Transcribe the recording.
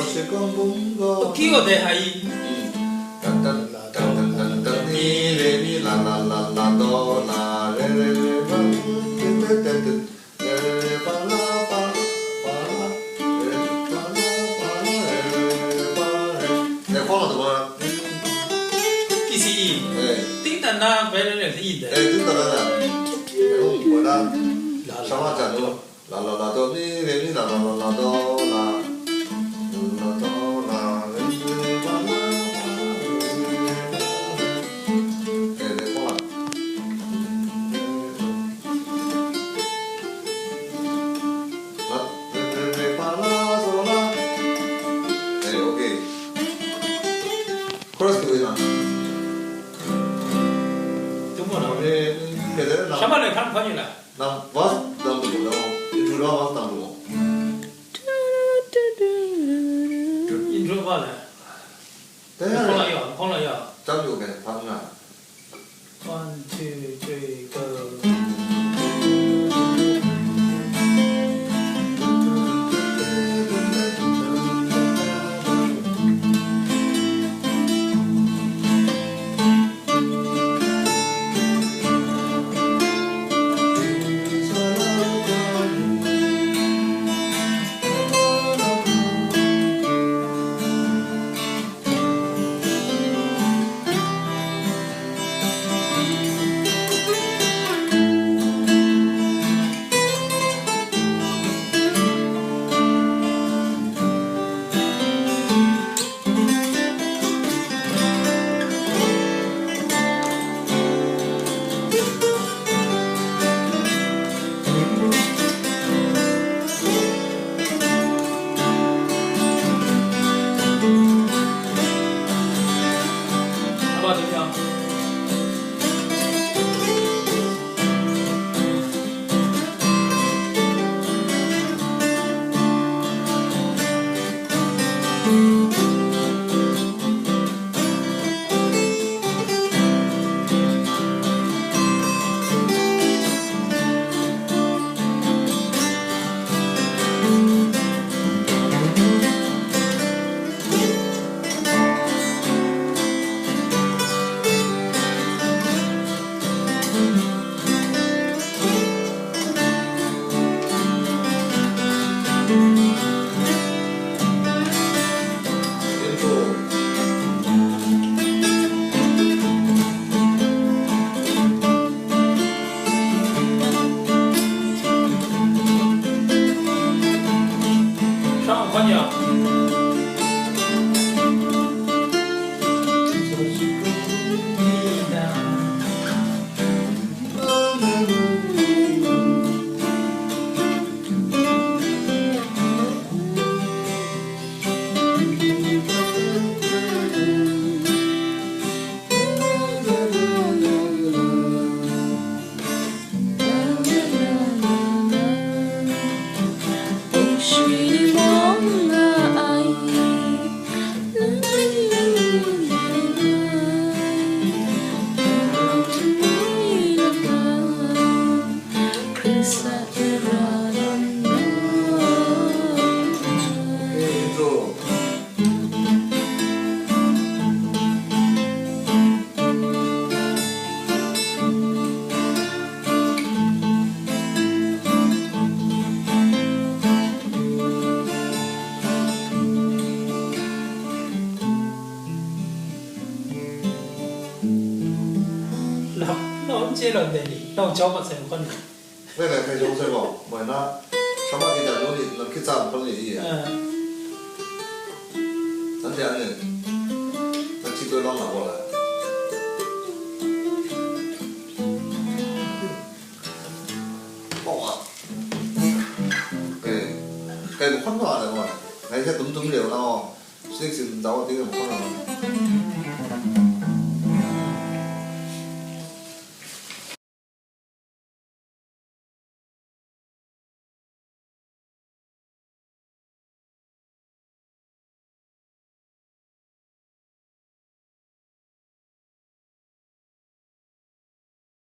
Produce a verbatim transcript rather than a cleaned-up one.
Shi kawng bum gaw. Ki gaw dai hai. Tan, tan, tan, tan, tan, tan, ni, re, mi, la, la, la, la, do, la, re, re, re, fa, re, re, re, re, re, re, fa, la, fa, fa, la, re, fa, la, fa, la, re, re, re, re, fa, re. Dai hpawng la du wa. Ki si i. Eh. Ting tan na, bai rai rai i dai. Eh, ting tan na. Eh, oh, wa la. La, la, sha wa la, ja lu. La, la, la, do, mi, re, mi, la, la, la, la, do, la. La, do, la, re, re, fa, la, fa, re, re, fa, re. Eh, re, fa, la. La, re, re, re, fa, la, so, la. Eh, okay. Chorus 对不对呢？怎么了？哎，给他那 什么来看看你了？ Nang verse dang lu gaw, intro verse dang lu gaw. Intro ba le. Dai hkawng la ya, hkawng la ya. Chap yu me, hpang na. One, two, three, go. Nau, nau n chye law ndai ni, nau jau mat sai n hkan. Ngai ngai hkai jawng sai gaw, moi na, sha ma hkye jang yawng ni, nang hkye tsa n hkan li i? Ah. Nanhte anhte, nang hti koi lawm na gaw lai. Gaw a. Eh, kai mahkawn nga ai gaw, ngai hte dum dum le wa na gaw, sik sin jau ting mahkawn nga.